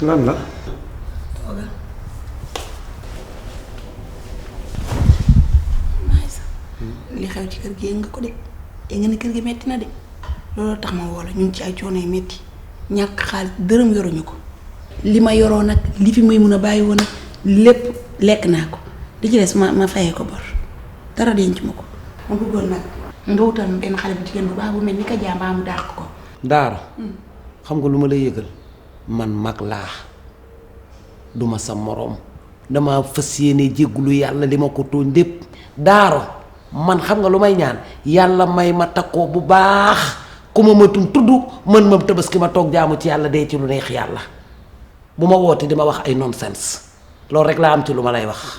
lan la. toogal. li xew ci kër gi yëg nga ko de yëg nga ne kër gi metti na de looloo tax ma woo la ñu ngi ci ay coono yu metti ñàkk xaalis dërëm yoruñu ko. li ma yoroo nag li fi may mun a bàyyi woon nag lépp lekk naa ko li ci des ma fayee ko bor dara denc ma ko. ma bëggoon nag nga wutal ma benn xale bu jigéen bu baax bu mel ni ka jàmbaa mu dàq ko. Daara xam nga lu ma lay yëgal man mag laa duma sa moroom dama fas yéene jéggulu yàlla li ma ko tooñ lépp. Daaro man xam nga lu may ñaan yàlla may ma takkoo bu baax ku ma matum tudd mën ma tabaski ma toog jaamu ci yàlla dee ci lu neex yàlla bu ma woote dama wax ay nonsense loolu rek laa am ci lu ma lay wax.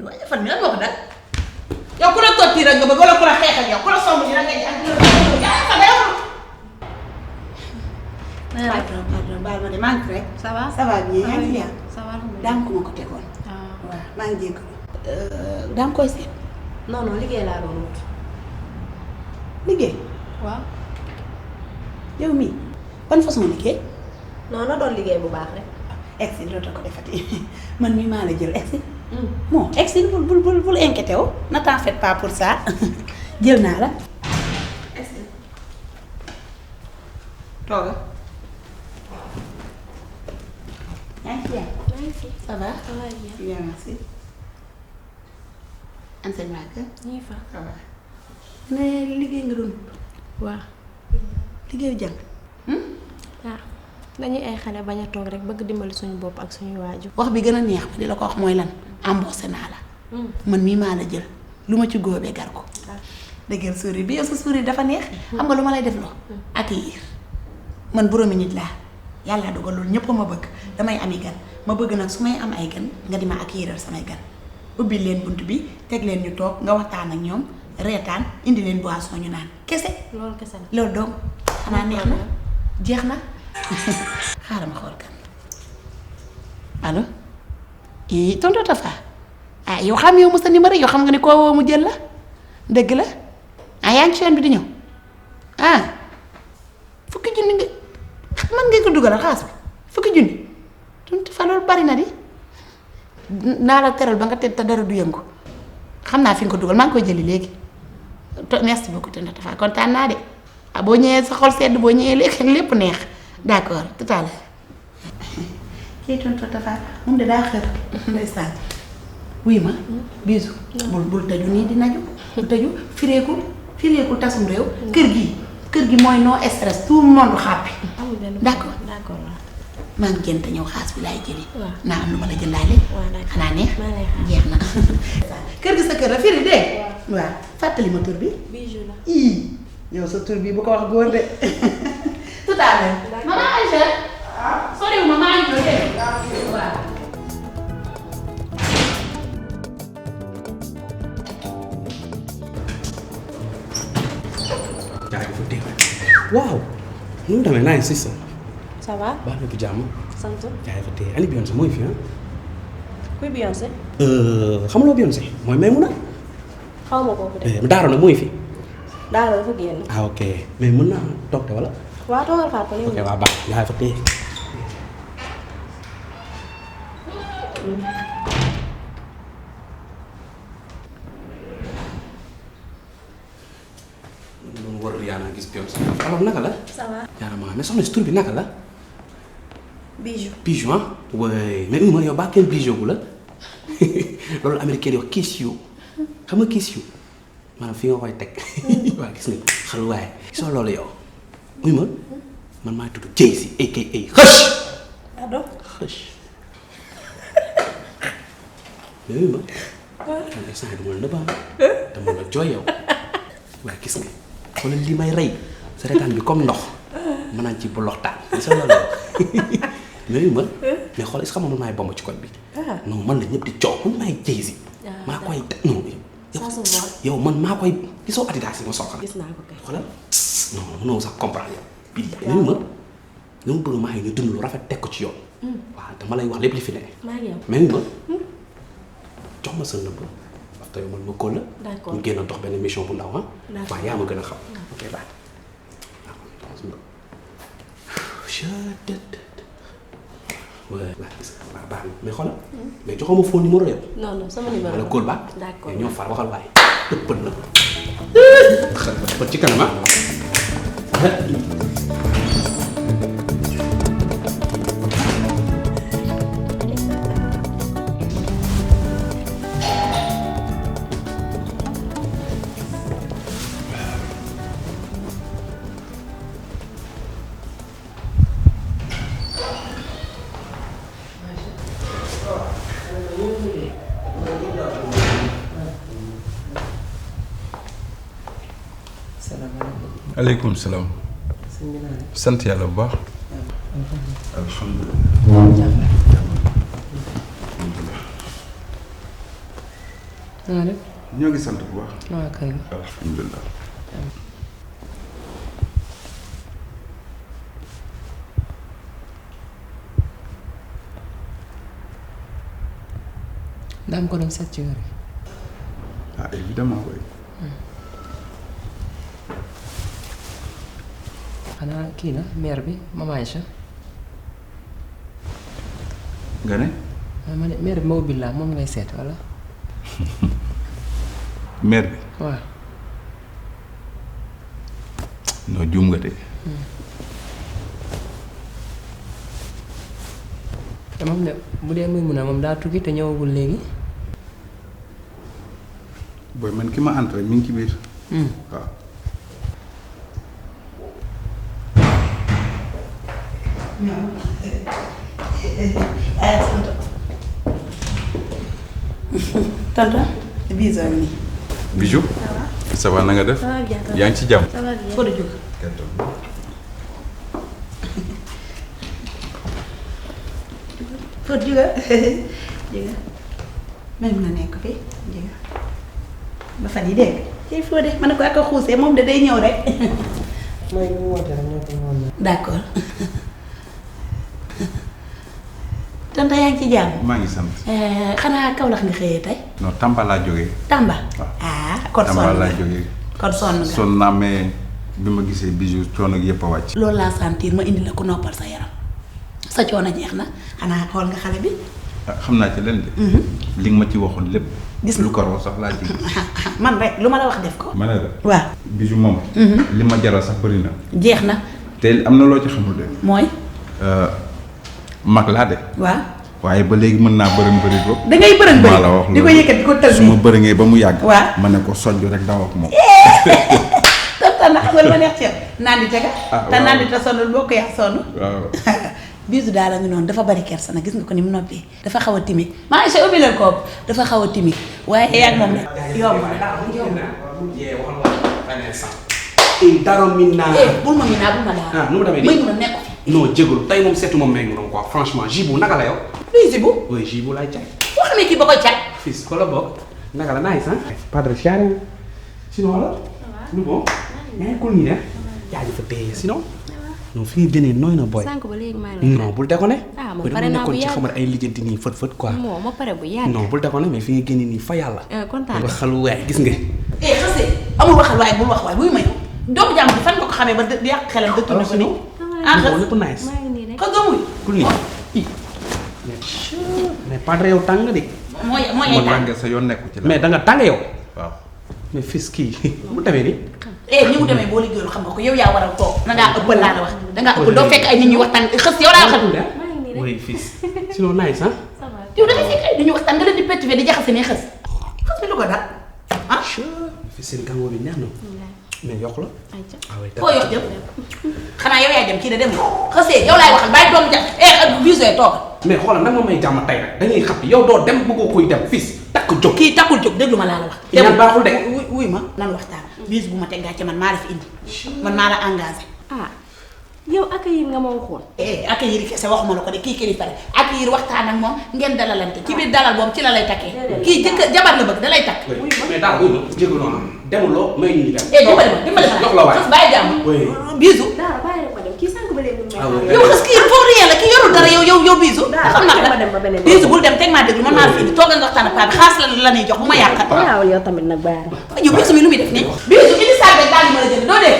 waaye fan nga moo ko dal yow ku la totti rek nga bëgg wala ku la xeex ak yow ku la somb ji rek nga ji ak pardon baal ma de maa ngi rek. ça va ça va bien yaa ngi fi ça va daam ko ma ko tegoon. waaw maa ngi jéggalu. daam koy seet. non non liggéey laa doon wut. liggéey. waaw. yow mii ban façon liggéey. non na doon liggéey bu baax rek. exil dootoo ko defati man mii maa la jël exil. bon exil bul inquiété wu ne t'en fais pas pour ça jël naa la. exil. tooga. yaa ngi fi maa ngi fi. ça va. ça va bien. bien merci. enseignement kër. ñu ngi fa. ça va. ne liggéey nga doon waaw. liggéeyu jàng. waaw dañuy ay xale bañ a toog rek bëgg dimbali suñu bopp ak suñu waajur. wax bi gën a neex ba di la ko wax mooy lan embauché naa la. man mii maa la jël lu ma ci góobee gar ko. dëggal suuri bi yow sa suuri dafa neex. xam nga lu ma lay def loo. accueillir man boroomi nit laa yàlla dogal loolu ñëpp ma bëgg damay ami gan ma bëgg nag su may am ay gan nga di ma accueillir samay gan ubbi leen bunt bi teg leen ñu toog nga waxtaan ak ñoom reetaan indi leen boisson ñu naan kese. loolu kese la. loolu donc xanaa neex na jeex na xaaral ma xool kan allo tonton Tafa ah yow xam yow mos a numéro yow xam nga ni koo woo mu jël la dëgg la ah yaa ngi ci yoon bi di ñëw ah fukki junni nga man nga ko dugalal xaas bi fukki junni tonton Tafa loolu bari na di naa la teral ba nga teg te dara du yëngu xam naa fi nga ko dugal maa ngi koy jëli léegi merci beaucoup tonton Tafa kontaan naa de ah boo ñëwee sa xol sedd boo ñëwee lépp neex d'accord tout à l'heure kii tonton Tafa moom de daa xër ndeysaan wuy ma bisu bul tëju nii di naju bul tëju fireekul tasum réew kër gi mooy no stress tout le monde xàppi d'accord maa ngi génn te ñëw xaas bi laay jëli naa am lu ma la jëndaale xanaa neex jeex na kër gi sa kër la firi dégg waaw fàttali ma tur bi Bijou la. yow sa tur bi bu ko wax góor de tout à l'heure maman Aïcha soriw ma maa ngi ñëw dégg waaw jaay dafa dégg waaw nu mu demee naa si sa ça va. baax na bu jàmm sant. jaay dafa dégg ani Beyoncé mooy fi kuy Beyoncé. xamuloo Beyoncé mooy Maymuna xaw ma kooku de. Daara nag mooy fi daara dafa génn. ah ok mais mën naa toog te wala waa toogal faat ko ok waa baax jaay dafa dégg loolu war Rihanna gis Beyoncé alors naka la ça va. jaarama mais soxna si tur bi naka la Bijou. Bijou ah waaye mais uma yow baa kenn bijou gu la loolu américain di wax kiss you xam nga kiss you maanaam fi nga koy teg waa gis nga xal waaye gisoo loolu yow uy ma man maa tudd Jay-Z aka Hush ado. Hush mais uy ma man instant yi dama la nëbbaam dama la jooy yow waa gis nga xoolal li may rey sa retaan bi comme ndox ma naan ci bu loxtaan gisoo loolu yow mais uy ma mais xool est-ce que xam nga man maay bomb ci koñ bi. non man la ñëpp di coow man maay Jay-Z. maa koy non yow man maa koy gisoo Adidas yi ma sol. gis naa ko kay. xoolal non mënoo sax comprendre yow. bii ma li mu bëgg maa ngi ñu dund lu rafet teg ko ci yoon. waaw dama lay wax lépp li fi ne. maa ngi yow mais ma jox ma sa nëbb parce que yow man ma kóol la. d'accord ñu génn dox benn mission bu ndaw ah. d'accord waaw yaa ma gën a xam. ok baax waaw baax na mais xoolal. mais joxoo ma fóon numéro yow. non non sama numéro wala kóol baax. d'accord ñoo far waxal waaye ëppal la. ëppal ci kanam ah. aleykum salaam. sant yàlla bu baax. alhamdulilah. naa def. ñoo ngi sant bu baax. waaw kay. alhamdulilah. daam ko doon seet ci wér. ah évidemment oui. xanaa kii na mère bi maman Aïcha. nga ne. ma ne mère bi ma ubbil laa moom ngay seet wala. mère bi. waaw. non juum nga de. te moom ne bu dee muy mun a moom daa tukki te ñëwagul léegi. booy man ki ma entré mi ngi ci biir. waaw. tonton bisou nii. Bijou. ça va na nga def. ça va bien. yaa ngi ci jàmm. ça va bien. foo jóg. foo jóga jóga may mun a nekk fii jóga ba fan yi dégg ci foo de ma ne ko ak a xuusee moom de day ñëw rek. mooy ñu woote rek ñoo ko woon. d'accord. tonton yaa ngi ci jàmm. maa ngi sant. xanaa Kaolack nga xëyee tey. non Tamba laa jógee. Tamba. waaw. ah kon sonn Tamba nga laa jógee. kon sonn nga. sonn naa mais bi ma gisee Bijou coono gi yëpp a wàcc. loolu laa sentir ma indi la ku noppal sa yaram sa coono jeex na xanaa xool nga xale bi. ah xam naa ci leen de. li nga ma ci waxoon lépp. gis nga lu ko raw sax laa ci gis. man rek lu ma la wax def ko. ma ne la. waaw Bijou moom. li ma jaral sax bëri na. jeex na. te am na loo ci xamul de. mooy. mag laa de. waaw. waaye ba léegi mën naa bërëng bëri ko. da ngay bërëng bëri maa la wax di ko yëkkat di ko tël su ma bërëngee ba mu yàgg. waaw ma ne ko sojj rek daw ak moom. tonton nag xam nga lu ma neex ci yow naan di tega. ah te naan di te sonnul boo ko yaa sonn. waaw. bisu daal la ngi noonu dafa bari kersa nag gis nga ko ni mu noppee dafa xaw a timide maa ngi ubbi leen kooku dafa xaw a timide waaye yaa ngi moom nag yomb bul ma minaa bul ma daal. ah nu mu demee may nii mun a nekk fi. non jégalu tey moom seetu moom may ngi quoi franchement Jibou naka la yow. luy si bu oui Jibou laay jaay. boo xamee kii ba koy cat. fils ko la bokk naka la nice ah. padre chiare sinon la. lu bon. yaa ngi cool nii de. yaa ngi fa téye sinon. non fi nga génnee nooy na booy. sànq ba léegi maa ngi non bul déconné. ah man pare naa bu ci yàgg xamal ay lijjanti nii fët fët quoi. moo ma pare bu yàgg. non bul déconné mais fi nga génnee nii fa yàlla. kontaan nga xalu waay gis nga. xasee amul waxal waaye bul wax waaye buy may doomu jàmm bi fan nga ko xamee ba di yàq xelam dëkk na ko nii. ah bon lépp nice. maa ngi nii rek. xas nga muy. kul nii. mais padre yow tàng de. mooy mooy ma ay tàng. tàngee sa yoon nekku ci la. mais da nga tàng yow. waaw. mais fils kii mu demee nii. ni mu demee boo liggéeyul xam nga ko yow yaa war a toog dangaa ëppal laa la wax dangaa ëppal doo fekk ay nit ñuy waxtaan xës yow laa waxatul de. maa ngi nii rek. oui fils sinon nice ah. ça va. yow da ngay fekk ay nit ñuy waxtaan nga leen di perturbé di jaxase ne xës xës bi lu ko dal ah. fils seen gàngoor bi neex na mais yokk la. ayca. ah oui foo yox jëm xanaa yow yaay dem kii de dem xësee yow laay waxal bàyyi doomu ja visé toog mais xoolal nag moom may jàmm tey rek dañuy xam yow doo dem bëggoo koy dem fils takk jóg. kii takkul jóg déglu ma laa la wax. Kii ñaan baaxul de. wuy ma nan waxtaan bis bu ma teg gàcce man maa la fi indi man maa la engagé. ah yow accueillir nga ma waxoon. accueillir kese waxuma la ko de kii kilifa la accueillir waxtaan ak moom ngeen dalalante ci biir dalal boobu ci la lay takkee. kii jëkkër jabar la bëgg da lay takk. mais daal wuy ma jégalu ma demuloo may ñu dem. dimbali ma jox la waay xas bàyyi jàmm. bisu. Daara bàyyi rek ma dem kii sànq ba léegi yow xas kii pour rien la kii yorul dara yow bisu. xam naa la bisu bul dem teg maa déglu man maa la fi indi toogal nga waxtaan ak paa bi xaas la ñuy jox bu ma yàqal. waaw yow tamit nag baara. yow bisu mi lu muy def nii. bisu indi saal beeg daal di mën a jënd doo dee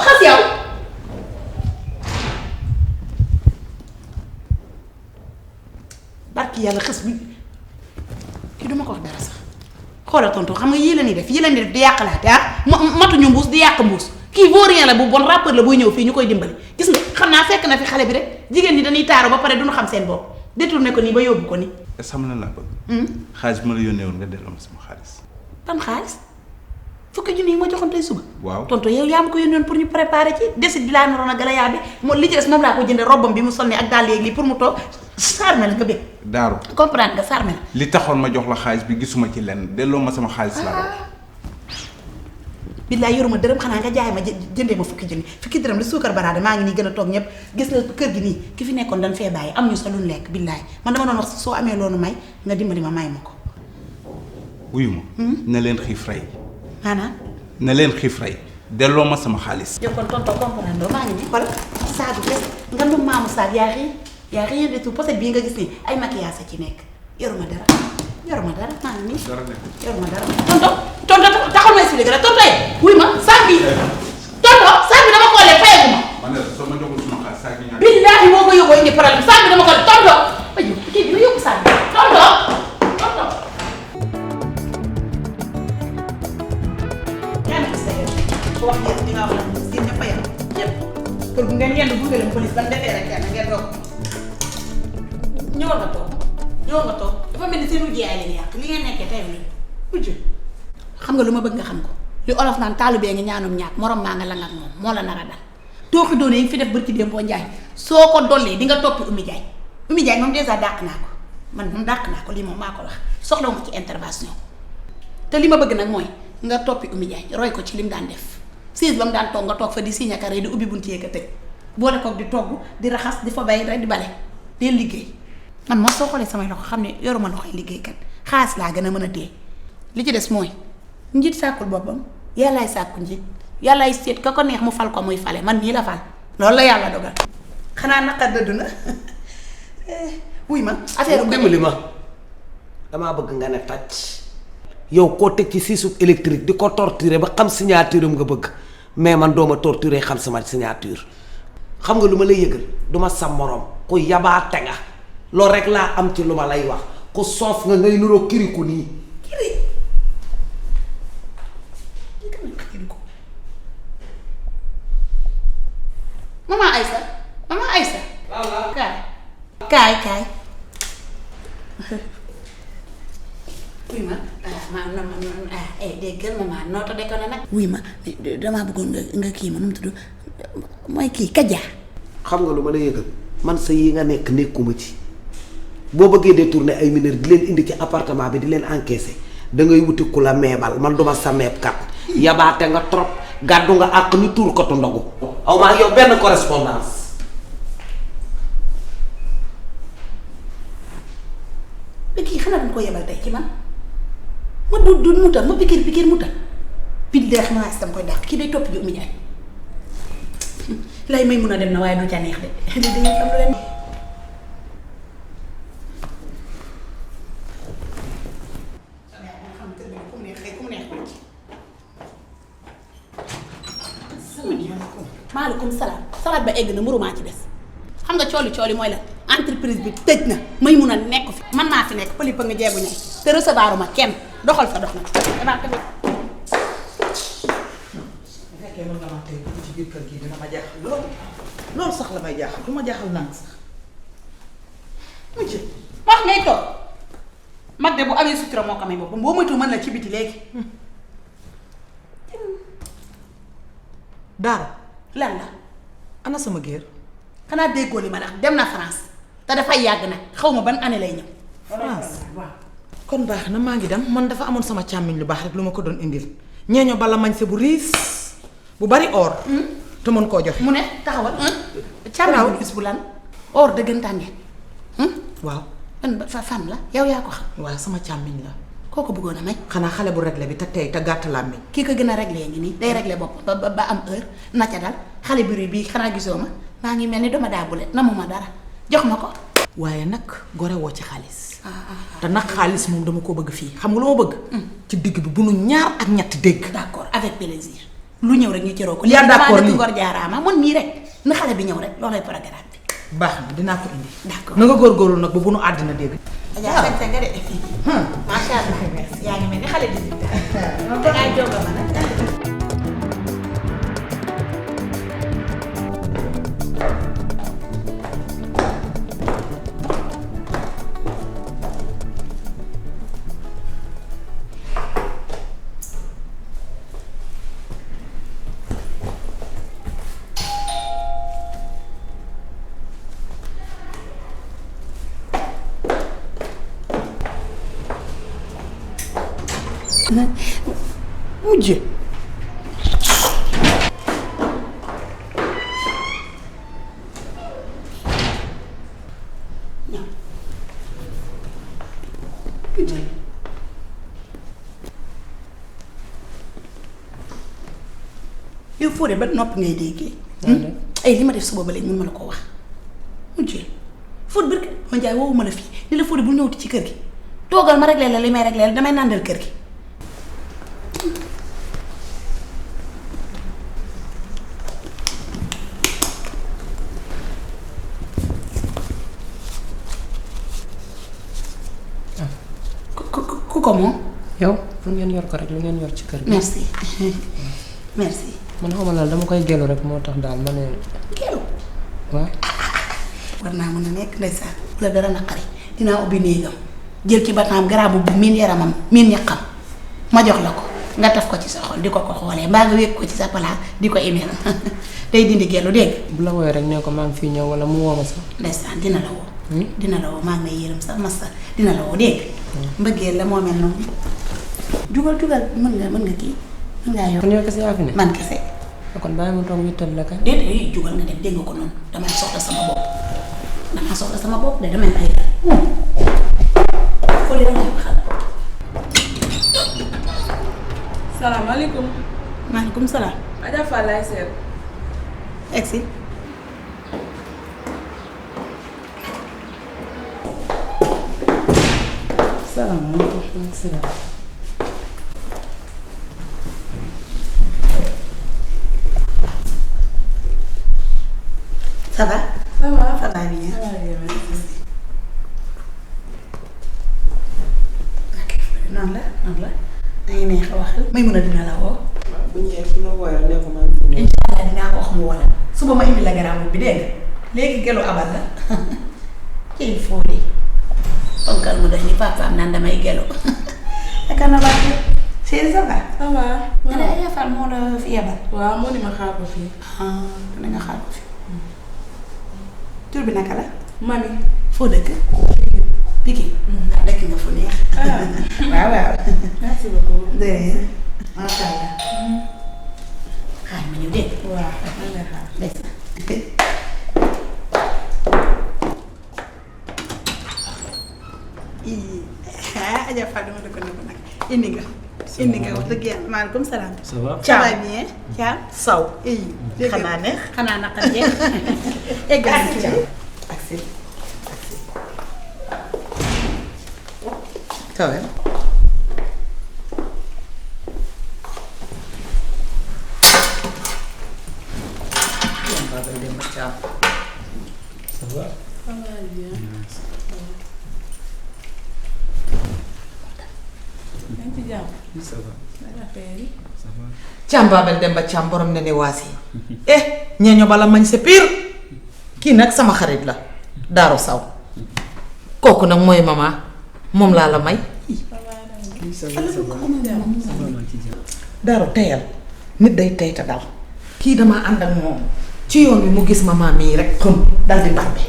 xas yow. barki yàlla xës bi kii duma ko wax dara sax xoolal tonton xam nga yii la ñuy def di yàqalaate matuñu mbuus di yàq mbuus kii vaurien la bu bon rappeur la buy ñëw fii ñu koy dimbali gis nga xam naa fekk na fi xale bi rek jigéen ñi dañuy taaru ba pare duñu xam seen bopp détourné ko nii ba yóbbu ko nii. xam na laa bëgg. xaalis bi ma la yónnee woon nga delloo ma sama xaalis. ban xaalis fukki junni yi ma joxoon tey suba. waaw tonton yow yaa ma ko yónnee woon pour ñu préparer ci desit bi laa naroon a galayaa bi moom li ci des moom laa ko jëndee robbam bi mu sol nii ak dàll yeeg lii pour mu toog sarme la nga bëgg. Daaru comprendre nga sarme la. li taxoon ma jox la xaalis bi gisuma ci lenn delloo ma sama xaalis laa wax. billaay yoruma dërëm xanaa nga jaay ma jëndee ma fukki dërëm li suukar baraade maa ngi nii gën a toog ñëpp gis nga kër gi nii ki fi nekkoon dañ fee bàyyi am ñu sa luñ lekk billaay man dama doon wax soo amee loonu may nga dimbali ma may ma ko. wuyu ma. na leen xiif rey. maanaam. na leen xiif rey delloo ma sama xaalis. yow kon tonton comprendre maa ngi nii xool saagu kese nga lu maamu saag yaa rien du tout poset bii nga gis nii ay maquillage ci nekk yoruma dara maa ngi nii. yoruma dara tonton taxul ma expliqué rek tonton wuy ma saag bi dama ko lee fayeeku ma. man de soo ma joxul sama xaalis saag bi ñaar. billaahi moo ko yóbboo indi problème saag bi dama ko lee tonton ayo kii bi na yóbbu saag bi tonton. yaa ngi sa yow bu wax jël di nga wax la si ñëpp a yem ñëpp pour bu ngeen yenn gunge leen police ban defee rek kenn ngeen doog ñëwal nga toog dafa mel ni seen wujj yaay leen yàq li ngeen nekkee tey lu wujj xam nga lu ma bëgg nga xam ko li olof naan taalubee nga ñaanum ñaak morom maa nga lang ak moom moo la nar a dal tooxi doone yi nga fi def barki démb boo njaay soo ko dollee di nga toppi Oumy Ndiaye moom dèjà dàq naa ko man moom dàq naa ko lii moom maa ko wax soxlawu ma ci intervention te li ma bëgg nag mooy nga toppi Oumy Ndiaye roy ko ci lim daan def siis ba mu daan toog nga toog fa di signé carré di ubbi buntu yeeg a tëj boole koog di togg di raxas di fa bay rek di bale dee liggéey man moo soo xoolee samay loxo xam ne yoruma loxoy liggéeykat xaalis laa gën a mën a dee li ci des mooy njiit sàkkul boppam yàllaay sàkku njiit yàllaay seet ka ko neex mu fal ko muy fale man nii la fal loolu la yàlla dogal xanaa naqar dëddu na wuy ma affaire dimbali ma damaa bëgg nga ne tàcc yow koo teg ci siisu électrique di ko torturer ba xam signature am nga bëgg mais man dooma torturer xam sama signature xam nga lu ma lay yëgal duma sa morom ku yabaate nga loolu rek laa am ci lu ma lay wax ku soof nga ngay nuroo kiriku nii maman Aïssa kaay wuy ma déggal maman nooto de ko ne nag wuy ma damaa bëggoon nga kii ma nu mu tudd mooy kii Kaja xam nga lu ma lay yëgal man sa yi nga nekk nekkuma ci boo bëggee détourner ay mineurs di leen indi ci appartement bi di leen encaisser da ngay wuti ku la meebal man duma sa meebkat yabaate nga trop gàddu nga àq ni tuur kotu ndogu aw maa yow benn correspondance ba kii xanaa dañ ko yebal tey ci man ma du mu tam ma pikir mu tam pil deex ma tam koy dàq kii day topp ji Oumy Ndiaye lay may mun a dem na waaye du ca neex de dañuy am lu leen maaleykum salaam salaat ba egg na murumaa ci des xam nga cooli mooy la entreprise bi tëj na may mun a nekk fi man maa fi nekk pëli pa nga jeegu ñay te recevoir ma kenn doxal sa dox nag damaa tamit fekkee mën nga ma tey dugg ci biir kër gi dina ma jaaxal loolu sax la may jaaxal du ma jaaxal nang sax mujj wax ngay toog mag de bu amee sutura moo ko may boppam boo moytu mën la ci biti léegi Daara lan la ana sama géer xanaa déggoo li ma la dem na France te dafay yàgg nag xaw ma ban année lay ñëw France kon baax na maa ngi dem man dafa amoon sama càmmiñ lu baax rek lu ma ko doon indil ñeeño bala mañse bu riis bu bari or te mën koo joxe. mu ne taxawal. càmmiñ bu gis bu lan. or dëggantaan ngeen. waaw. man ba fan la yow yaa ko xam. waaw sama càmmiñ la. kooku bëggoon a may. xanaa xale bu réglé bi te tey te gàtt làmmiñ. kii ko gën a réglé ngi nii day réglé bopp ba am heure na ca dal xale buri bii xanaa gisoo ma maa ngi mel ni dama daa bulet na mu ma dara jox ma ko. waaye nag gore woo ci xaalis. te nag xaalis moom dama ko bëgg fii xam nga lu ma bëgg. ci digg bi bu nu ñaar ak ñetti dégg. d'accord avec plaisir lu ñëw rek ñu cëroo ko. yaa d'accord lii ngor jaaraama man nii rek na xale bi ñëw rek loolay programme bi. baax na dinaa ko indi. d'accord na nga góorgóorlu nag ba bu nu àddina dégg. Adja sañ nga de. macha allah yaa ngi mel ni xale bi. da ngaa jóg ma nag. mujj. yow Fodé ba nopp ngay déggee. ay li ma def suba ba léegi mun ma la ko wax. mujjee Fodé barke ma Njaay woowu ma la fii ni la Fodé bul ñëwti ci kër gi toogal ma réglé la li may réglé la damay nàndal kër gi. ku ko moom. yow pour ngeen yor ko rek lu ngeen yor ci kër gi. merci merci. man xaw ma daal dama koy gelu rek moo tax daal ma ne. gelu. waaw. war naa mën a nekk ndeysaan. bu la dara naqari dinaa ubbi néegam jël ci bataam garaabu bu miin yaramam miin ñaqam ma jox la ko nga taf ko ci sa xol di ko xoolee mbaa nga wékk ko ci sa palaas di ko email day dindi gelu dégg. bu la woowee rek nee ko maa ngi fii ñëw wala mu woo ma sax. ndeysaan dina la woo. dina la woo maa ngi lay yërëm sax massa dina la woo dégg. mbëggeel la moo mel noonu. jugal mën nga kii mën ngaa yor. kon yow kese yaa fi ne. man kese. kon bàyyi ma toog wittal la kay. déedéet jugal nga dem dégg nga ko noonu damay soxla sama bopp de damay ay Fodé da ngay waxal. salaamaaleykum. maaleykum salaam. Adja Fall laay seet. egsi. salaamaaleykum. ça va. ça va. ça va bien. noonu la da ngay neex a waxal. may mun a dina la woo. bu ñëwee fu ma woowee nee ko maa ngi fi ñëw. incha allah dinaa ko wax mu wala suba ma indi la garaamu bi dégg nga léegi gelu abal la ci Fodé ponkal mu doy ni papaam naan damay gelu yaakaar na baax na chérie ça va. ça va. nga ne Adja Fall moo la fi yebal. waaw moo ni ma xaar ko fii. dana nga xaar ko fi. tur bi naka la. mami. foo dëkk. Pikine. dëkk nga fu neex. waaw. merci beaucoup. dëgg macha allah. xaar ma ñëw dégg. waaw maa ngi lay xaar. des na. Adja Fall dama dëkk na ko nag indi nga. indi nga wax dëgg yàlla maaleykum salaam. ça va. ça va bien. Thiam. saw. dégg xanaa neex. xanaa naqar jeex. eggal ci Thiam. Aksi. Tawel. Babel Demba Thiam. ça va. ça va bien. yaa ngi ci jàmm. oui ça va. naka affaire yi. ça va. Thiam Babel Demba Thiam borom ne ne waasi. ñeeño bala mañ sa piir kii nag sama xarit la Daaro Saw kooku nag mooy mama moom laa la may. oui ça va ça va. ça va maa ngi ci jàmm. Daaro teyal nit day tey te dal kii damaa ànd ak moom ci yoon bi mu gis mama mii rek xëm dal di barbe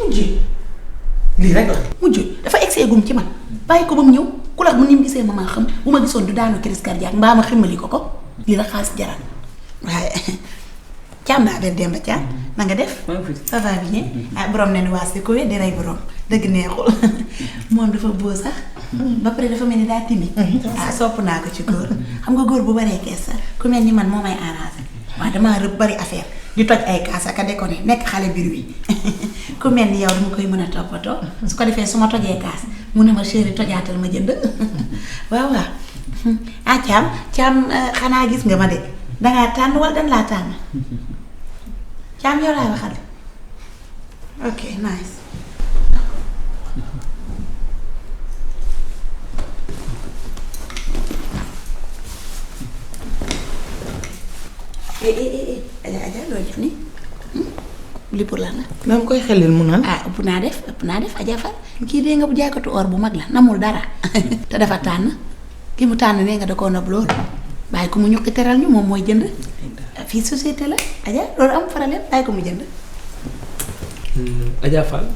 lii rek la. mujj dafa egsee gum ci man bàyyi ko ba mu ñëw ku la mu ni mu gisee ma xam bu ma gisoon du daanu crise cardiaque mbaa ma ximmali ko lii la xaalis jaral waaye Thiam naa benn Demba Thiam na nga def. ça va bien ah borom ne ni waas di ko wér di rey borom dëgg neexul moom dafa beau sax. ba pare dafa mel ni daa timide. ah sopp naa ko ci góor xam nga góor bu baree kees sax ku mel ni man moo may arrangé waaw damaa rëbb bari affaire di toj ay kaas ak a déconné nekk xale biir wi ku mel ni yow dama koy mën a toppatoo su ko defee su ma tojee kaas mu ne ma chéri tojaatal ma jënd waaw waaw ah Thiam xanaa gis nga ma de dangaa tànn wala dan laa tànn Thiam yow laay waxal ok nice. Aja loo def nii li pour lan la. dama koy xelil mu naan. ah ëpp naa def Aja Fall kii dee nga bu jaaykatu or bu mag la namul dara te dafa tànn ki mu tànn nee nga da koo nopp loolu bàyyi ko mu ñukki teral ñu moom mooy jënd fii société la Aja loolu am problème bàyyi ko mu jënd. Aja Fall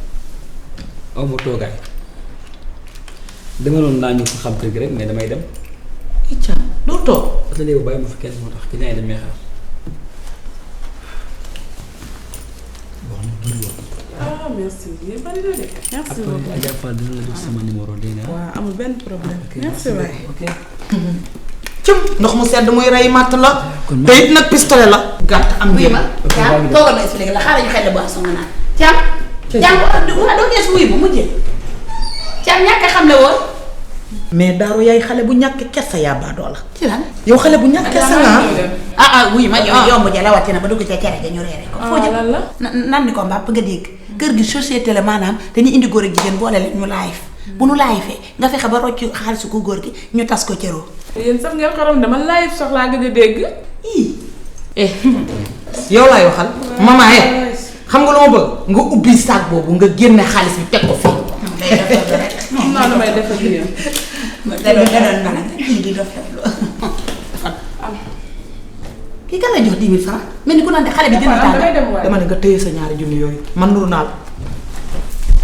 aw ma toogaay dama doon naa ñu ko xam kër gi rek mais damay dem. Thiam doo toog. parce que léegi bàyyi ma fi kenn moo tax ki ñaay dañ may xaar. ah merci bien bari na de. merci beaucoup après Aja Fall dina la jox sama numéro dégg nga. waaw amul benn problème. merci waay. cëm ndox mu sedd muy rey matt la. te it nag pistolet la. gàtt am wuy njëriñ. ma Thiam toogal ma expliqué la xaaral ñu xel la boisson nga naan Thiam. Thiam waa doo gees wuy bu mujjee Thiam ñàkk a xam le woon. mais Daaro yaay xale bu ñàkk kersa yaa baadoo la. ci lan. yow xale bu ñàkk kersa nga wuy ma yow yomb ja la wàcc na ba dugg ca cere ja ñu reere ko. foo jëm lan la. nan ni ko mbàpp nga dégg kër gi société la maanaam dañuy indi góor ak jigéen boole leen ñu live bu nu live fee nga fexe ba rocc xaalisu ku góor gi ñu tas ko cëroo. yéen sax ngeen xaram dama live soxlaa gën a dégg. yow laay waxal. maman xam nga lu ma bëgg nga ubbi saak boobu nga génne xaalis bi teg ko fii. xam naa lu may def ak yéen. da doon balante di dof kii kan la jox 10 000 francs mel ni ku naan de xale bi dina tànn dama ne nga téye sa ñaari junni yooyu man nuru naa la.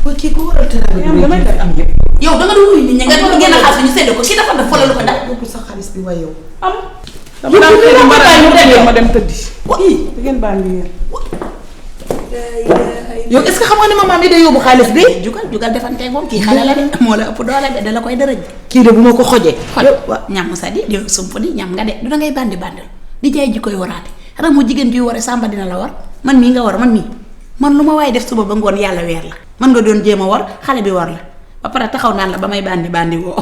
waaye kii ku waral teraanga yow damay def am yëpp. yow da nga doon wuyu nit ñi nga génn xaalis ñu séddoo ko kii dafa def fële lu ko def. yóbbu sa xaalis bi waaye yow. am. dama daan xëy na mbaa ma dem tëddi. da ngeen baal li yéen. yow est-ce que xam nga ne maman mi day yóbbu xaalis bi. jugal defanteeg moom kii xale la de moo la ëpp doole de da la koy dërëj. kii de bu ma ko xojee. waaw ñam sa di yow sump di ñam nga de du da ngay bandi bandil di jaay ji koy waraate xanaa mu jigéen ji ware sàmba dina la war man mii nga war man mii man lu ma waaye def suba ba ngoon yàlla weer la man nga doon jéem a war xale bi war la ba pare taxaw naan la ba may bandi woo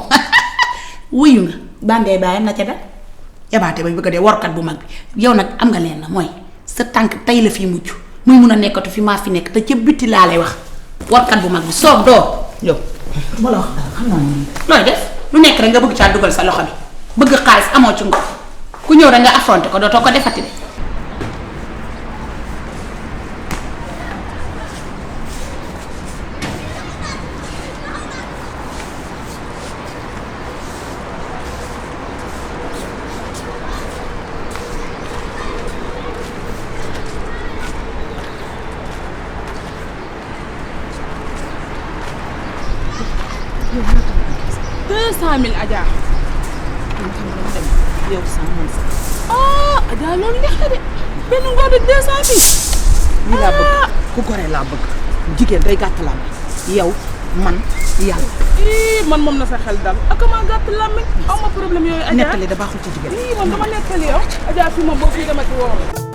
wuyu nga bandee bàyyam na ca da yabaate ba bëgg a dee warkat bu mag bi yow nag am nga leen na mooy sa tànk tey la fii mucc muy mun a nekkatu fi maa fi nekk te ca bitti laa lay wax warkat bu mag bi soob doo yow ma la wax dara xam naa ni looy def lu nekk rek nga bëgg caa dugal sa loxo bi bëgg xaalis amoo ci ngor ku ñëw rek nga affronté ko dootoo ko defati de. Adja. yow sax man sax. Adja loolu neex na de benn ngóor de 200 000. lii laa bëgg ku gore laa bëgg jigéen day gàtt laa yow man yàlla. man moom na sa xel dal ak maa gàtt làmmiñ aw ma problème yooyu Adja nettali da baaxul ci jigéen. man dama nettali yow Adja fi moom boo fi demati woo